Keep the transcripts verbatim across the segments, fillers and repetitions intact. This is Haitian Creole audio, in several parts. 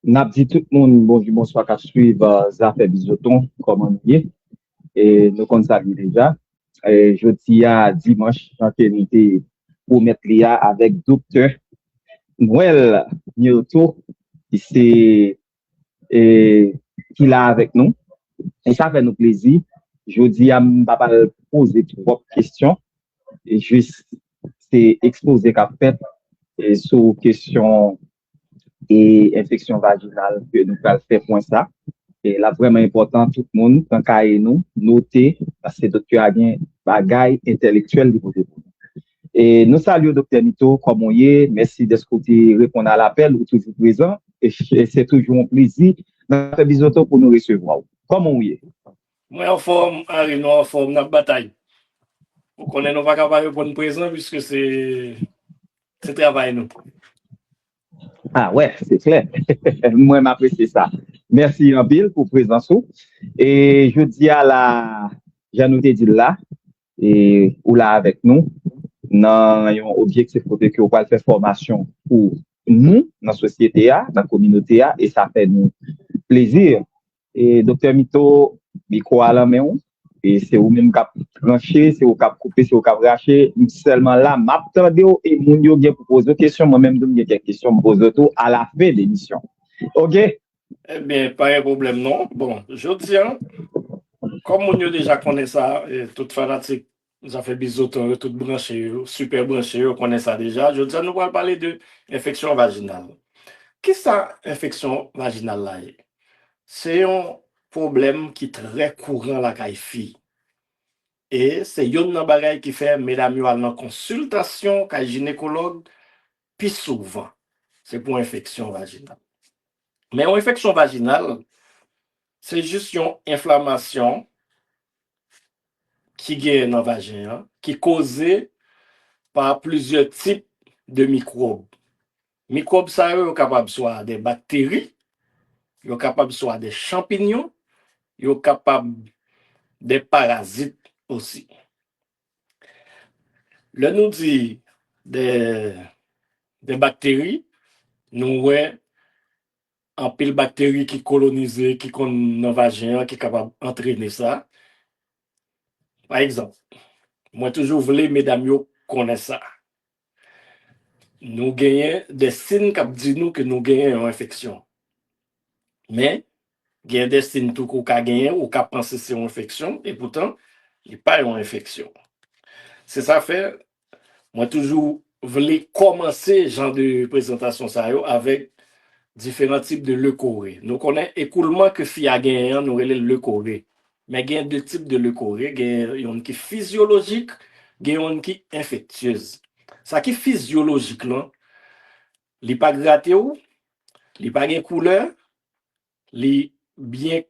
N ap di tout moun bonjou, bonswa k ap swiv, eh, Zafè Bizoton, kòman nou ye? E nou konn sa l ye deja. E jodi a, dimanch, jan ke nou te pwomèt li a, avèk Doktè Noël Myrtho, ki se, e, ki la avèk nou. E sa fè nou plezi. Jodi a, m pa pral poze twòp kesyon. E jis, se ekspoze k ap fèt, e, sou kesyon e enfeksyon vajinal ke nou pral fè pwen sa. E l ap vrèman enpòtan, tout moun, pran kaye nou, note, paske doktè a gen bagay entèlektyèl li pote pou nou. E nou salye w, Doktè Myrtho, kòman w ye? Mèsi dèske w te reponn a lapèl, ou toujou prezan. E ch-, e se toujou yon plezi nan Zafè Bizoton pou nou resevwa w. Kòman w ye? Mwen anfòm, Henri, nou anfòm, n ap batay. Ou konnen nou pa ka pa reponn prezan, piske se, se travay nou. Ah, wè, se klè. Mwen, m apresye sa. Mèsi anpil pou prezans ou. E jodi a la, jan nou te di l la, e ou la avèk nou nan yon objektif kote ke ou pral fè fòmasyon pou nou nan sosyete a, nan kominote a, e sa fè nou plezi. E Doktè Myrtho, mikwo a lan men w. E se ou menm k ap tranche, se ou k ap koupe, se ou k ap rache. M sèlman la, m ap tande w e moun yo gen pou poze w kesyon. Mwen menm tou, m gen kèk kesyon m poze w tou alafen de emisyon. Oke? Ebyen, pa gen pwoblèm non. Bon, jodi a, kòm moun yo deja konnen sa, e tout fanatik Zafè Bizoton yo, tout branche yo, sipè branche yo, konnen sa deja. Jodi a, nou pral pale de enfeksyon vajinal. Kisa enfeksyon vajinal la ye? Se yon pwoblèm ki trè kouran lakay fi. E se youn nan bagay ki fè medam yo al nan konsiltasyon kay jinekològ pi souvan. Se pou enfeksyon vajinal. Men yon enfeksyon vajinal, se jis yon enflamasyon ki genyen nan vajen an, ki koze pa plizyè tip de mikwòb. Mikwòb sa yo, yo kapab swa de bakteri, yo kapab swa de chanpinyon, yo kapab de parazit osi. Lè nou di de, de bakteri, nou wè anpil bakteri ki kolonize, ki konn nan vajen an, ki kapab antrene sa. Pa egzanp, mwen toujou vle medam yo konnen sa. Nou genyen de siy k ap di nou ke nou genyen yon enfeksyon. Men, gen de siy tou ke w ka genyen, ou ka panse se yon enfeksyon, e poutan, li pa yon enfeksyon. Se sa fè, mwen toujou vle kòmanse jan de prezantasyon sa yo avèk diferan tip de lekore. Nou konnen ekoulman ke fi a genyen an, nou rele l lekore. Men gen de tip de lekore, gen youn ki fizyolojik, gen youn ki enfektyez. Sa ki fizyolojik lan, li pa grate w, li pa gen koulè, li byen,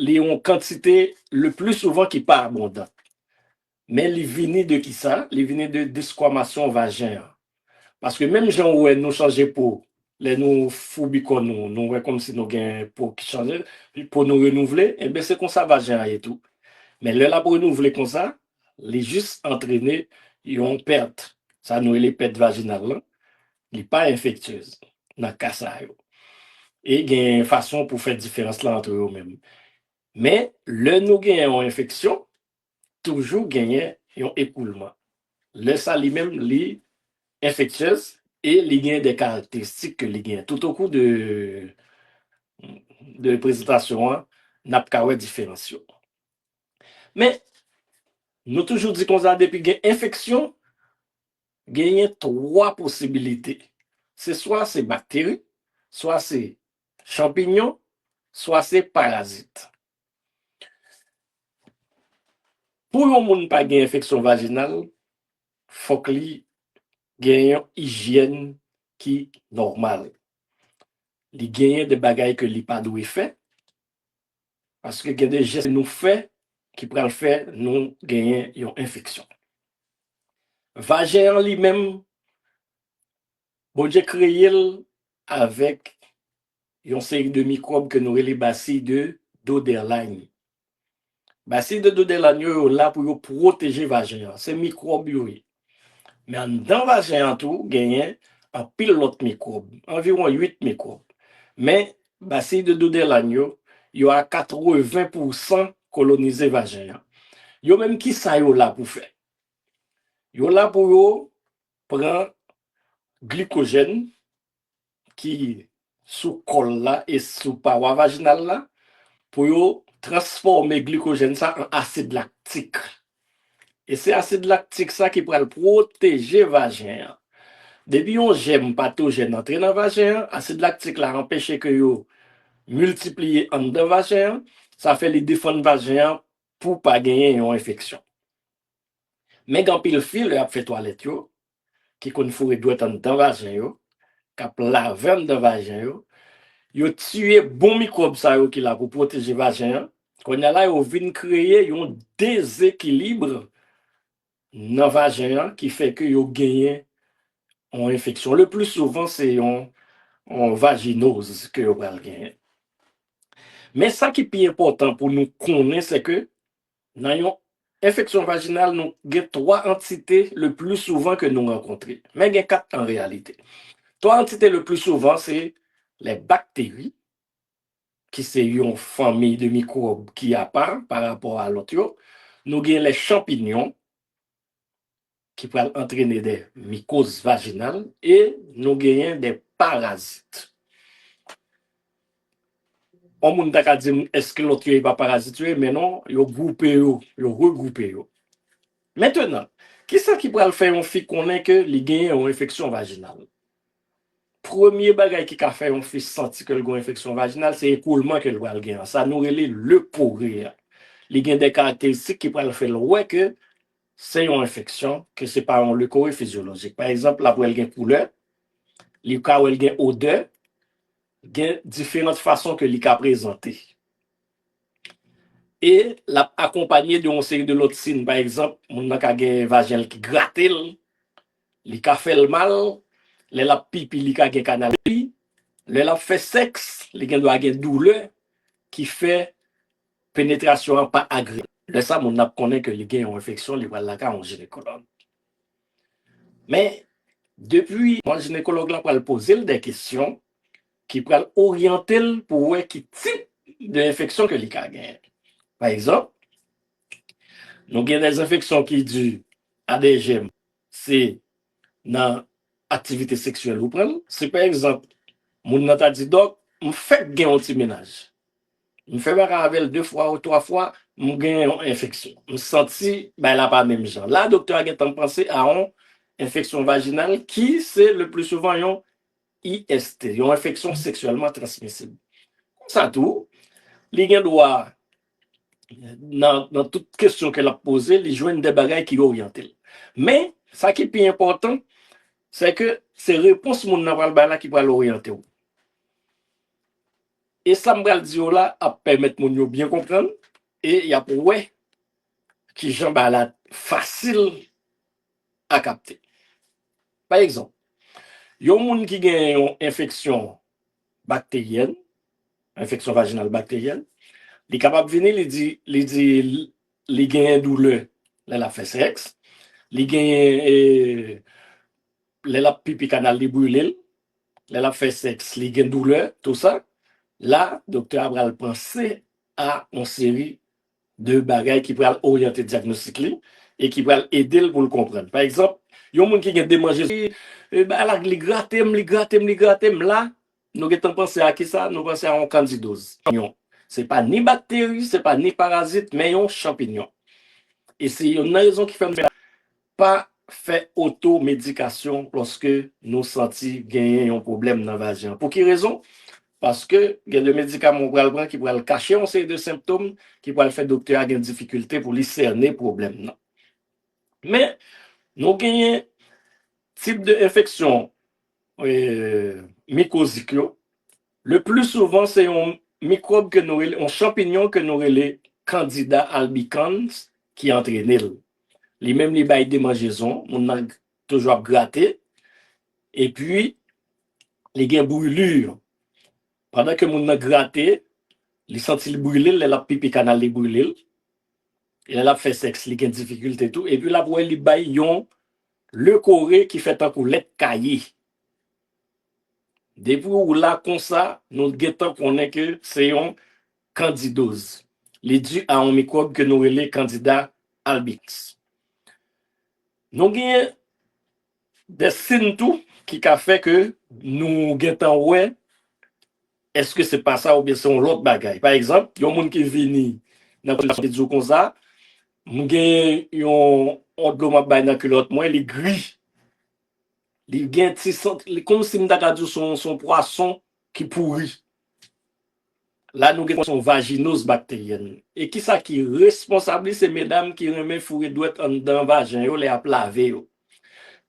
li yon kantite le pli souvan ki pa abondan. Men li vini de kisa? Li vini de deskwamasyon vajen an. Paske menm jan ou wè nou chanje po, lè nou foubi kò nou, nou wè kòmsi nou gen po ki chanje, po nou renouvle, enben se konsa vajen an ye tou. Men lè l ap renouvle konsa, li jis antrene yon pèt. Sa nou rele pèt vajinal lan, li pa enfektyez nan ka sa yo. E gen fason pou fè diferans lan ant yo menm. Men, lè nou gen yon enfeksyon, toujou genyen yon ekoulman. Lè sa li menm, li enfektyez e li gen de karakteristik ke li gen. Tout au cours de, de prezantasyon an, n ap ka wè diferans yo. Men, nou toujou di konsa, depi gen enfeksyon, genyen twa posibilite. Se swa se bakteri, swa se chanpinyon, swa se parazit. Pou yon moun pa gen enfeksyon vajinal, fòk li gen yon ijyèn ki nòmal. Li genyen de bagay ke li pa dwe fè, paske gen de jès nou fè ki pral fè nou genyen yon enfeksyon. Vajen an li menm, Bondye kreye l avèk yon seri de mikwòb ke nou rele basiy de Doederlein. Basiy de Doederlein yo, yo la pou yo pwoteje vajen an. Se mikwòb yo ye. Men anndan vajen an tou, genyen anpil lòt mikwòb, anviwon uit mikwòb. Men Bacille de Dodelane yo, yo a katreven pousan kolonize vajen an. Yo menm, ki sa yo la pou fè? Yo la pou yo pran glikojèn ki sou kòl la e sou pawa vajinal la, pou yo transfòme glikojèn sa an asid laktik. E se asid laktik sa ki pral pwoteje vajen an. Depi yon jèm patojèn antre nan vajen an, asid laktik la anpeche ke yo miltipliye anndan vajen an, sa fè li defann vajen an pou pa genyen yon enfeksyon. Men gen anpil fi, lè y ap fè twalèt yo, ki konn foure dwèt anndan vajen yo, k ap lave anndan vajen yo, yo tiye bon mikwòb sa yo ki la pou pwoteje vajen an. Kounye a la, yo vin kreye yon dezekilib nan vajen an ki fè ke yo genyen yon enfeksyon. Le pli souvan, se yon, yon vajinoz ke yo pral genyen. Men sa ki pi enpòtan pou nou konnen, se ke nan yon enfeksyon vajinal, nou gen twa antite le pli souvan ke nou rankontre. Men gen kat an reyalite. Twa antite le pli souvan, se lè bakteri, ki se yon fanmi de mikwòb ki apa pa rapò a lòt yo. Nou gen lè chanpinyon, ki pral antrene de mikoz vajinal, e nou genyen de parazit. Yon moun ta ka di m, èske lòt yo e pa parazit yo ye? Men non, yo gwoupe yo, yo regwoupe yo. Mentenan, kisa ki pral fè yon fi konnen ke li genyen yon enfeksyon vajinal? Premye bagay ki ka fè yon fi santi ke l gen yon enfeksyon vajinal, se ekoulman ke l pral gen an. Sa nou rele lekore a. Li gen de karakteristik ki pral fè l wè ke se yon enfeksyon, ke se pa yon lekore fizyolojik. Pa egzanp, l ap wè l gen koulè, li ka wè l gen odè, gen diferan fason ke li ka prezante. E l ap akonpanye de yon seri de lòt siy. Pa egzanp, moun nan ka gen vajen l ki grate l, li ka fè l mal, lè l ap pipi, li ka gen kanal pipi, lè l ap fè sèks, li gen dwa gen doulè ki fè penetrasyon an pa agreyab. Lè sa, moun nan ap konnen ke li gen yon enfeksyon, li pral lakay yon jinekològ. Men, depi, yon jinekològ la pral poze l de kesyon ki pral oryante l pou wè ki tip de enfeksyon ke li ka genyen. Pa egzanp, nou gen de enfeksyon ki di a de jèm, se nan aktivite seksyèl ou pran l. Si pa egzanp, moun nan ta di, "Dòk, m fèk gen yon ti mennaj. M fè bagay avè l de fwa ou twa fwa, m gen yon enfeksyon. M santi bagay la pa menm jan." La, doktè a gentan panse a yon enfeksyon vajinal ki se le pli souvan yon I S T, yon enfeksyon seksyèlman transmisib. Konsa tou, li gen dwa, nan, nan tout kesyon ke l ap poze, li jwenn de bagay ki oryante l. Men, sa ki pi enpòtan, se ke se repons moun nan pral bay la ki pral oryante w. E sa m pral di yo la ap pèmèt moun yo byen konprann e y ap wè kijan bagay la fasil a kapte. Pa egzanp, yon moun ki gen yon enfeksyon bakteryèn, enfeksyon vajinal bakteryèn, li kapab vini, li di, li di, li genyen doulè lè l ap fè sèks, li genyen, e, lè l ap pipi kanal li brile l, lè l ap fè sèks, li gen doulè, tou sa. La, doktè a pral panse a yon seri de bagay ki pral oryante dyagnostik li e ki pral ede l pou l konprann. Pa egzanp, yon moun ki gen demanjezon, e, bagay la, li grate m, li grate m, li grate m. La, nou gentan panse a kisa? Nou panse a yon kandidoz. Se pa ni bakteri, se pa ni parazit, men yon chanpinyon. E se youn nan rezon ki fè m pa fè otomedikasyon lòske nou santi genyen yon pwoblèm nan vajen an. Pou ki rezon? Paske gen de medikaman ou pral pran ki pral kache yon seri de senptòm, ki pral fè doktè a gen difikilte pou li sène pwoblèm nan. Men, nou genyen tip de enfeksyon, e, mikozik yo. Le pli souvan, se yon mikwòb ke nou rele, yon chanpinyon ke nou rele Candida albicans ki antrene l. Li menm, li bay demanjezon, moun nan toujou ap grate, epi li gen brûlure. Pandan ke moun nan grate, li santi l brile l, lè l ap pipi kanal li brile l, e lè l ap fè sèks, li gen difikilte tou, epi l ap wè li bay yon lekore ki fè tankou lèt kaye. Depi ou la konsa, nou gentan konnen ke se yon kandidoz. Li di a yon mikwòb ke nou rele kandida albicans. Nou gen de siy tou ki ka fè ke nou gentan wè èske se pa sa oubyen se yon lòt bagay. Pa egzanp, yon moun ki vini nan konsiltasyon te di w konsa, m gen yon, yon dlo m ap bay nan kilòt mwen, li gri. Li gen ti sant, li kòmsi m ta ka di w se yon, se yon pwason ki pouri. La, nou gen yon vajinoz bakteryèn. E kisa ki responsab li? Se medam ki renmen foure dwèt anndan vajen yo lè y ap lave yo.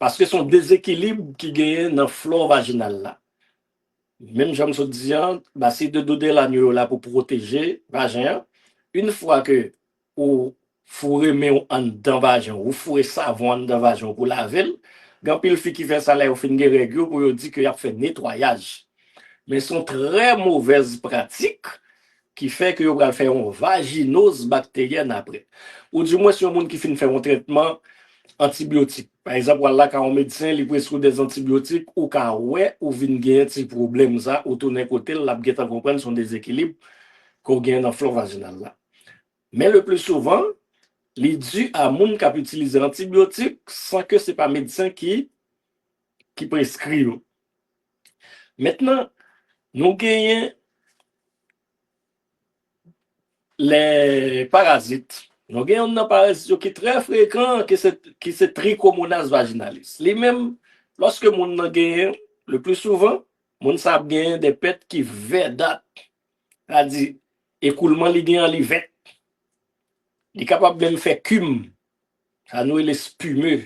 Paske se yon dezekilib ki genyen nan flò vajinal la. Menm jan m sot di an, basis de Dodelano yo la pou pwoteje vajen an. Yon fwa ke ou foure men w anndan vajen w, ou foure savon anndan vajen w pou lave l, gen anpil fi ki fè sa lè yo fin gen règ yo pou yo di ke y ap fè netwayaj. Men se yon trè movèz pratik ki fè ke yo pral fè yon vajinoz bakteryèn apre. Ou dimwens yon moun ki fin fè yon trètman antibyotik. Pa egzanp, w al lakay yon medsen, li preskri w de antibyotik, ou ka wè ou vin gen ti pwoblèm sa, ou tounen kote l, l ap gentan konprann se yon dezekilib ke w gen nan flò vajinal la. Men le pli souvan, li di a moun k ap itilize antibyotik san ke se pa medsen ki, ki preskri yo. Mentnan, nou genyen lè parazit. Nou gen youn nan parazit yo ki trè frekan, ki se, ki se Trichomonas vaginalis. Li menm, lòske moun nan genyen, le pli souvan, moun sa ap genyen de pèt ki vèdat. Sa di, ekoulman li gen an, li vèt. Li kapab menm fè kim. Sa nou rele spime.